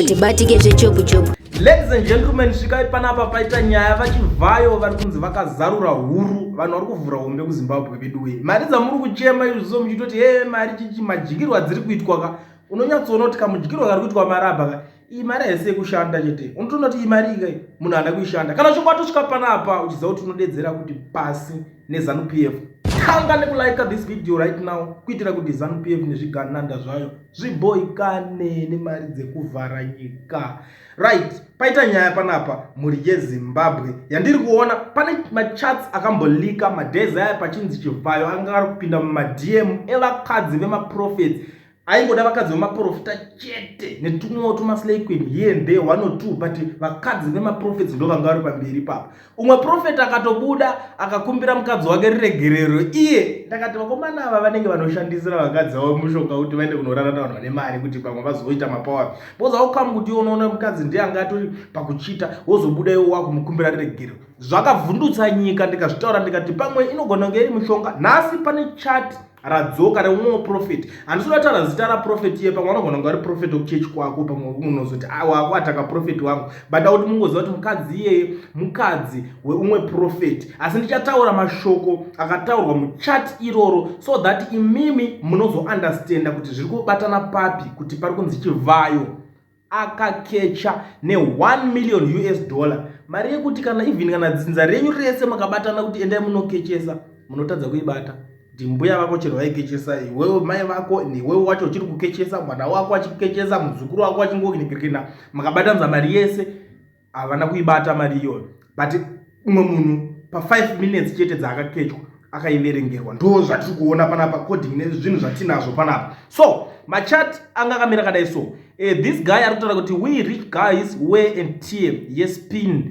Hatibatike zvechopu-chopu. Ladies and gentlemen, svikai panapa paita nyaya. VaChivhayo vari kunzi vakazarura huru. Vanhu vari kuvhura hombe kuZimbabwe veduwei. Mari dzamuri kuchema izvo muchitoti he mari chichi, madyirwo adziri kuitwa ka, unonyatsoona kuti kamudyirwo kari kuitwa mari apa ka, iyi mari haisi yekushanda chete. Unotoona kuti iyi mari ika munhu haana kuishanda. Kana uchinge watosvika panapa uchiziva kuti unodedzera kuti pasi neZANU PF, tanga nekulike this video right now kuitira kuti ZANU PF nezvigananda zvayo zviboikane nemari dzekuvhara nyika. Right, paita nyaya panapa, mhuri yeZimbabwe, yandiri kuona. Pane machats akambolika madays aya pachinzi Chivhayo anga ari kupinda mumaDM evakadzi vemaprophets. Aingoda vakadzi vemaprofita chete netumwewo tumaslay queen here and there, one or two, but vakadzi vemaprophets ndo vanga vari pamberi papa. Umwe prophet akatobuda akakumbira mukadzi wake ruregerero iye. Ndakati vakomana ava vanenge vanoshandisira vakadzi vavo mushonga kuti vaende kunorara navanhu vane mari kuti pamwe vazoita mapower, because aukamu kuti unoona mukadzi ndiye anga atori pakuchita, wozobuda iwo wakumukumbira ruregerero. Zvakavhundutsa nyika. Ndikazvitaura ndikati pamwe inogona kunge iri mushonga. Nhasi pane chat radzoka reumwewo prophet. Handisi kuda kutaura zita raprophet iye, pamwe vanogona kunge vari prophet wekuchechi kwako, pamwe unozoti wakuataka prophet wangu, but da kuti mungoziva kuti mukadzi iyeye mukadzi weumwe prophet. Asi ndichataura mashoko akataurwa muchat iroro so that imimi munozounderstanda kuti zviri kubatana papi, kuti pari kunzi Chivhayo akakecha ne1 million US dollar, mari yekuti kana even kana dzinza renyu rese makabatana kuti endai munokechesa, munotadza kuibata. Kuti mbuya vako chero vaikechesa, iwewe mai vako newewe wacho uchiri kukechesa, mwana wako achikechesa, muzukuru wako achingonikirikina, makabatanidza mari yese havana kuibata mari iyoyo. But umwe munhu pa5 minutes chete dzaakakechwa akaiverengerwa. Ndo zvatiri kuona panapa according nezvinhu zvatinazvo panapa. So machat anga akamira kadai. So this guy ari kutaura kuti we rich guys, wear and tear yespin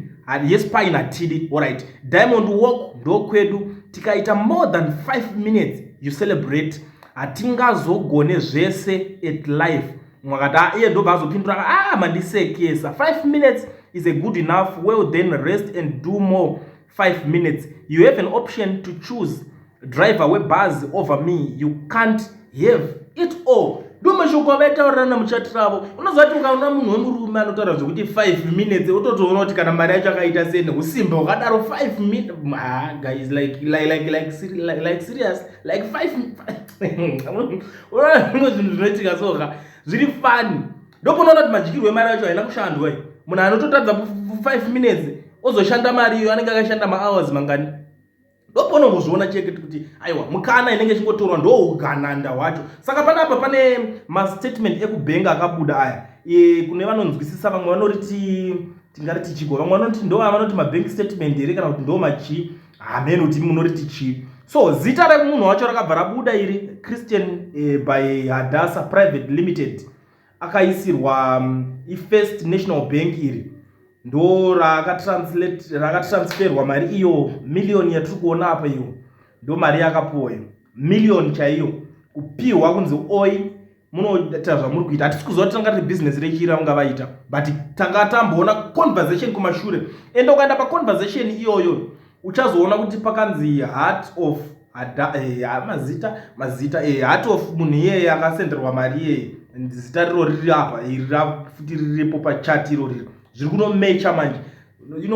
yespine hatidi. Alright, diamond walk ndokwedu, tikaita more than 5 minutes you celebrate, hatingazogone zvese at life. Mwakati ah, iye ndobva azopindura, ah, mandisekesa, 5 minutes is a good enough. Well then, rest and do more 5 minutes. You have an option to choose driver webus over me. You can't have it all. Ndo mashoko avaitaurirana muchati ravo. Unoziva kuti ukaona munhu wemurume anotaura zvekuti 5 minutes, utotoona kuti kana mari yacho akaita sei neusimba hwakadaro. 5 minutes, ah, guys, like serious, like 5, unoona zvinhu zvinoitika soka zviri funny. Ndoponoona kuti madyirwo emari acho haina kushandwa. Munhu anototadza 5 minutes ozoshanda mari iyo anenge akashanda mahours mangani? Ndopaunongozviona chete kuti aiwa, mukana inenge ichingotorwa, ndo ugananda hwacho. Saka panapa pane mastatement ekubhenga akabuda aya. Kune vanonzwisisa, vamwe vanoriti tingariti chiko, vamwe vanoti ndo vanoti mabank statement here kana kuti ndo machii, hameno kuti munoriti chii. So zita remunhu wacho rakabva rabuda iri, Christian by Hadasa Private Limited, akaisirwa iFirst National Bank iri, ndo rakatransferwa mari iyo, miliyoni yatiri kuona apa. Iyo ndo mari yakapuwa iyo, miliyoni chaiyo kupiwa kunzi oi munoita zvamuri kuita. Hatisi kuziva kuti tanga tiri bhizinesi rechii ravanga vaita, but tanga tamboona conversation kumashure. Ende ukaenda paconversation iyoyo uchazoona kuti pakanzi heart of mazita mazita heart of munhu iyeye akasenderwa mari iyeye. Zita riro riri apa iri futi riripo pachat iro riri zviri kunomecha manje.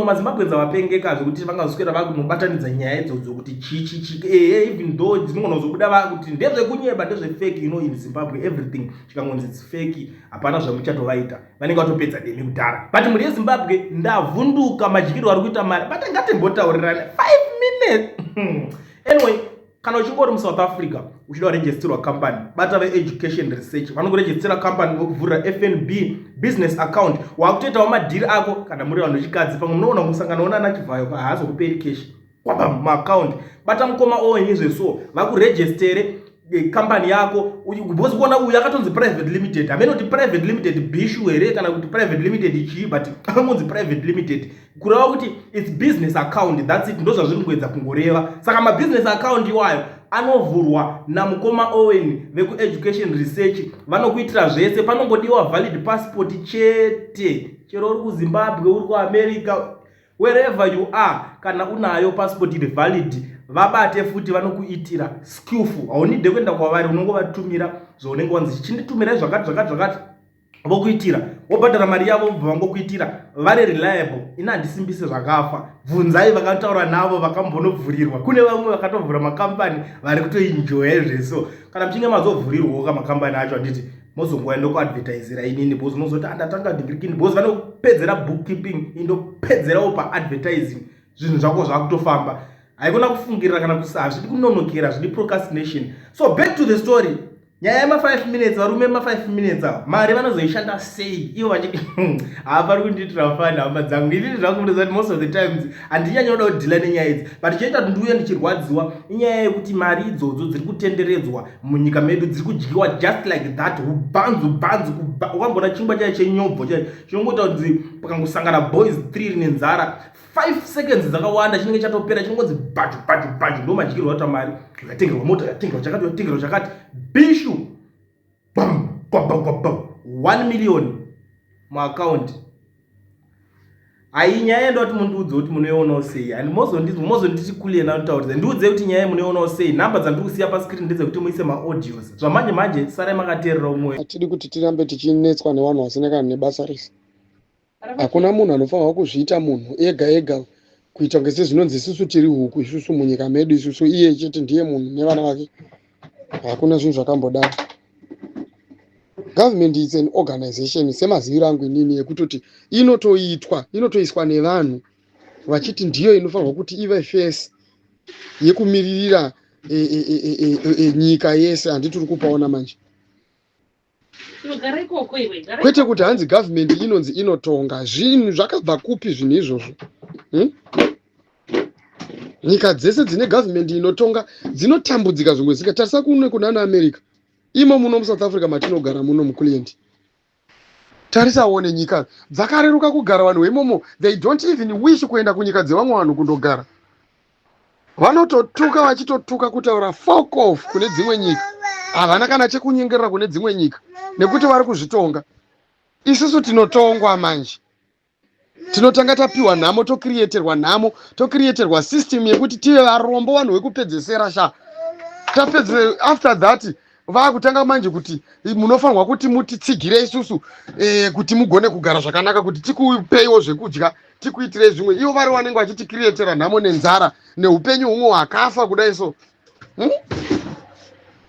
MaZimbabweans avapengeka zvekuti vangazoswera vakunobatanidza nyaya idzodzo kuti chii chii chii. Ehe, even though dzinogona kuzobuda vakuti ndezvekunyeba, ndezvefake. In Zimbabwe everything chikangonzi it's fake, hapana zvamuchatovaita, vanenge vatopedza demi kudhara. But mhuri yeZimbabwe, ndavhunduka madyirwo ari kuita mari, but ngatimbotaurirane 5 minutes. Anyway, kana uchinge uri muSouth Africa uchida kuregisterwa company, bata veEducation Research, vanokurejistera company vokuvhurira FNB business account, wakutoitawo madhiri ako. Kana muri vanhu vechikadzi, pamwe munoona kusanganawo nana Chivhayo, haazokuperi cash kwaba muaccount. Bata mukoma Owen izveso vakuregistere kambani yako, because kuona uyu akatonzi private limited, hamene kuti private limited bishu here kana kuti private limited chii, but akangonzi private limited kureva kuti it's business account, that's it. Ndo zvazviri kuedza kungoreva. Saka mabusiness account iwayo anovhurwa namukoma Owen vekuEducation Research, vanokuitira zvese. Panongodiwa valid passport chete. Chero uri kuZimbabwe, uri kuAmerica, wherever you are, kana unayo passport iri valid, vabate futi vanokuitira skillful. Haunide kuenda kwavari, unongovatumira zvaunenge wanzi, chichinditumirai zvakati zvakati zvakati. Vokuitira, wobhadhara mari yavo, vobva vangokuitira. Vari reliable. Ini handisimbise zvakafa. Bvunzai vakataura navo vakambonobvurirwa. Kune vamwe vakatovhura makambani vari kutoenjoya izveso. Kana muchinge mazovhurirwawo kamakambani acho, handiti mozongoya ndokuadvertisira inini, because unozoti andatanga degree, because vanopedzera bookkeeping, indopedzerawo paadvertising, zvinhu zvako zvakutofamba. Haikona kufungirira kana kusa, hazvidi kunonokera, hazvidi procrastination. So back to the story, nyaya yema5 minutes. Varume, ma5 minutes avo, mari vanozoishanda sei ivo vachi hapari kundiitira fani? Hama dzangu, inini zvangu munoziva kuti most of the times handinyanyi kuda kudhila nenyaya idzi, but chinoita kuti ndiuye ndichirwadziwa inyaya yekuti mari idzodzo dziri kutenderedzwa munyika medu, dziri kudyiwa just like that, ubhanzu bhanzu. Ukambona chingwa chaicho chenyobvo chai chinongoita kuti pakangosangana boys 3 rine nzara, 5 seconds dzakawanda chinenge chatopera, chinongonzi bhaju bhaju bhaju. Ndo madyirwo ata mari. Yatengerwa mota, yatengerwa chakati, yatengerwa chakati, bishu bam gwaba gwaba, 1 million muakaunti. Hai, nyaya yendoda kuti mundiudze kuti munoionawo sei, and mozonditi kulena anotaurisa. Ndiudzei kuti nyaya munoionawo sei. Nhamba dzandiri kusiya pascreen ndedzekuti muise maaudios zvamanje manje. Sarai makateerera umwe. Hatidi kuti tirambe tichinetswa nevanhu vasina kana nebasa rese. Hakuna munhu anofanirwa kuzviita munhu ega ega, kuita kunge sezvinonzi isusu tiri huku, isusu munyika medu, isusu iye chete ndiye munhu nevana vake. Hakuna zvinhu zvakambodaro. Government is an organization, semaziviro angu inini, yekutoti inotoitwa, inotoiswa nevanhu vachiti ndiyo inofanirwa kuti ive face yekumiririra nyika yese. Handiti uri kupaona manje? Kwete kuti hanzi government inonzi inotonga. Zvinhu zvakabva kupi zvinhu izvozvo, Nyika dzese dzine government inotonga dzinotambudzika zvimwe zika. Tarisa kuno kunana America, imo muno muSouth Africa matinogara muno muclient. Tarisa uone, nyika dzakareruka kugara vanhu veimomo, they don't even wish kuenda kunyika dzevamwe vanhu kundogara. Vanototuka, vachitotuka kutaura fuck off kune dzimwe nyika. Havana kana chekunyengerera kune dzimwe nyika nekuti vari kuzvitonga. Isusu tinotongwa manje. Tinotanga tapiwa nhamo, tokiriyeterwa nhamo, tokiriyeterwa system yekuti tive varombo, vanhu vekupedzesera sha. Tapedze, after that vaakutanga manje kuti munofanirwa kuti mutitsigire isusu kuti mugone kugara zvakanaka, kuti tikupeiwo zvekudya, tikuitirei zvimwe. Ivo vari vanenge vachitikiriyetera nhamo nenzara neupenyu humwe hwakafa kudai so,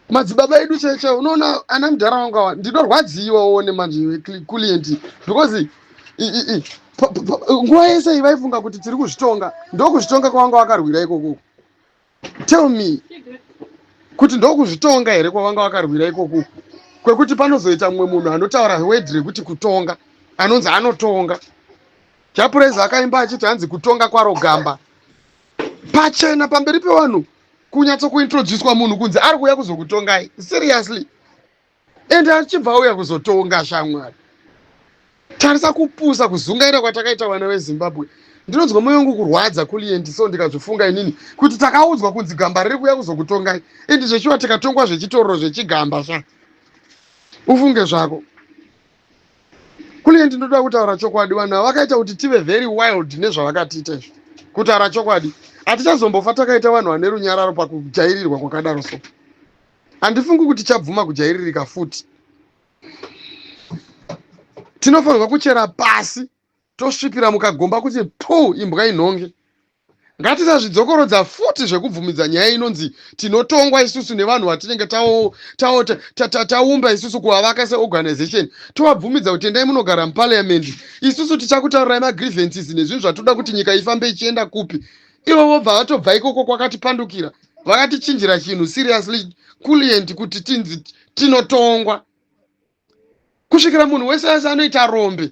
Madzibaba edu chaicho, unoona ana mudhara wangu awa, ndinorwadziwa uone manje client, because nguva yese vaifunga kuti tiri kuzvitonga. Ndokuzvitonga kwavanga vakarwira ikoko? Tell me kuti ndokuzvitonga here kwavanga vakarwira ikoko, kwekuti panozoita mumwe munhu anotaura word rekuti kutonga, anonzi anotonga? Chapurezi akaimba achiti hanzi kutonga kwaro gamba pachena pamberi pevanhu, kunyatsokuintroducwa munhu kunzi ari kuuya kuzokutongai seriously, ende achibva auya kuzotonga. Shamwari, tarisa kupusa, kuzungaira kwatakaita vana veZimbabwe. Ndinonzwa mwoyo wangu kurwadza kulient, so ndikazvifunga inini kuti takaudzwa kunzi gamba riri kuuya kuzokutongai, ende zvechiwa tikatongwa zvechitororo zvechigamba sha. Ufunge zvako kulient, ndoda kutaura chokwadi, vanhu ava vakaita kuti tive very wild nezvavakatiita izvi. Kutaura chokwadi, hatichazombofa takaita vanhu vane runyararo pakujairirwa kwakadaro. So handifungi kuti chabvuma kujairirika futi. Tinofanirwa kuchera pasi, tosvipira mukagomba kuti pu, imbwa inhonge. Ngatisazvidzokorodza futi zvekubvumidza nyaya inonzi tinotongwa isusu nevanhu vatinenge taumba isusu kuvavaka seorganization, tovabvumidza kuti endai munogara muparliament, isusu tichakutaurirai magrievances nezvinhu zvatoda kuti nyika ifambe ichienda kupi. Ivo vobva vatobva ikoko kwakatipandukira, vakatichinjira chinhu seriously culient, kuti tinzi tinotongwa kusvikira munhu wese wese anoita rombe.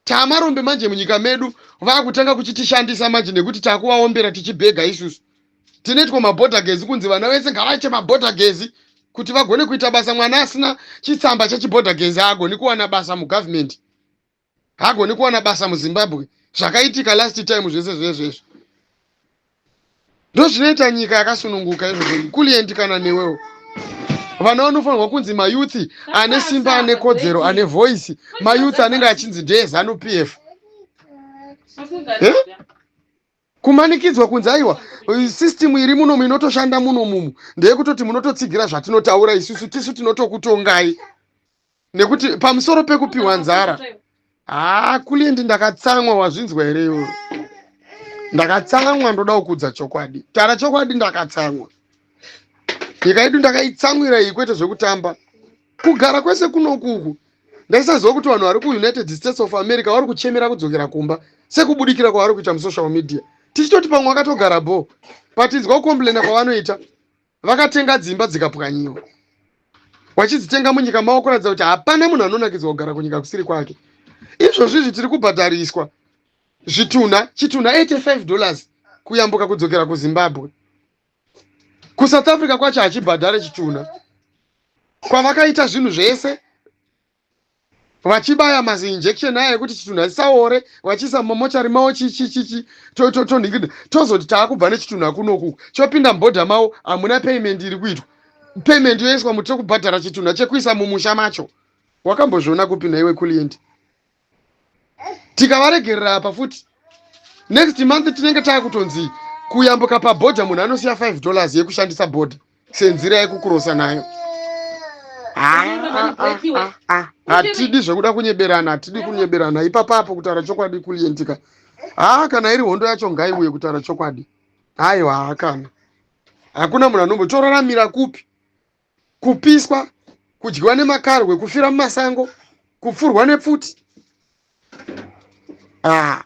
Taamarombe manje munyika medu. Vaakutanga kuchitishandisa manje nekuti taakuvaombera tichibhega. Isusu tinoitwa mabhodha gezi, kunzi vana vese ngavaite mabhodha gezi kuti vagone kuita basa. Mwana asina chitsamba chechibhodha gezi haagoni kuwana basa mugavhumendi, haagoni kuwana basa muZimbabwe. Zvakaitika last time zvese zvezvezvo, ndo zvinoita nyika yakasununguka izvozvo kuliendi. Kana newewo, vana vanofanirwa kunzi mayouth ane simba, ane kodzero, ane voice. Mayouth anenge achinzi ndeeZANU PF, eh? Kumanikidzwa kunzi aiwa, system iri munomu inotoshanda munomumu ndeyekutoti munototsigira zvatinotaura isusu, tisu tinotokutongai. Nekuti pamusoro pekupiwa nzara, haa kuliendi, ndakatsamwa. Wazvinzwa here iwe? Ndakatsamwa, ndoda kukuudza chokwadi. Tara chokwadi, ndakatsamwa. Nyika yedu ndakaitsamwira iyi, kwete zvekutamba. Kugara kwese kunokuku ndaisaziva kuti vanhu vari kuUnited States of America vari kuchemera kudzokera kumba sekubudikira kwavari kuita musocial media, tichitoti pamwe vakatogara bho, patinzwa kucomplaina kwavanoita. Vakatenga dzimba dzikapwanyiwa, wachidzitenga munyika mavo, kuratidza kuti hapana munhu anonakidzwa kugara kunyika kusiri kwake. Izvozvi izvi tiri kubhadhariswa zvitunha, chitunha $85 kuyambuka kudzokera kuZimbabwe. KuSouth Africa kwacho hachibhadhare chitunha, kwavakaita zvinhu zvese, vachibaya maziinjection aya ekuti chitunha chisaore, vachiisa mumamochari mavo, chichichichi tonhingirina. Tozoti taakubva nechitunha kunoku, chopinda mubhodha mavo, hamuna payment iri kuitwa. Payment yoiswa muti kubhadhara chitunha chekuisa mumusha macho. Wakambozviona kupi naiwe kulient? Tikavaregerera apa futi, next month tinenge taakutonzi kuyambuka pabhodha munhu anosiya $5 yekushandisa bhodha senzira yekukurosa nayo. Ah, ah, ah, hatidi zvekuda kunyeberana, hatidi kunyeberana ipapapo. Kutaura chokwadi kulientika, haa, kana iri hondo yacho ngaiuye. Kutaura chokwadi, aiwa, hakana, hakuna munhu anombotoraramira kupi kupiswa, kudyiwa nemakarwe, kufira mumasango, kupfurwa nepfuti. Ah.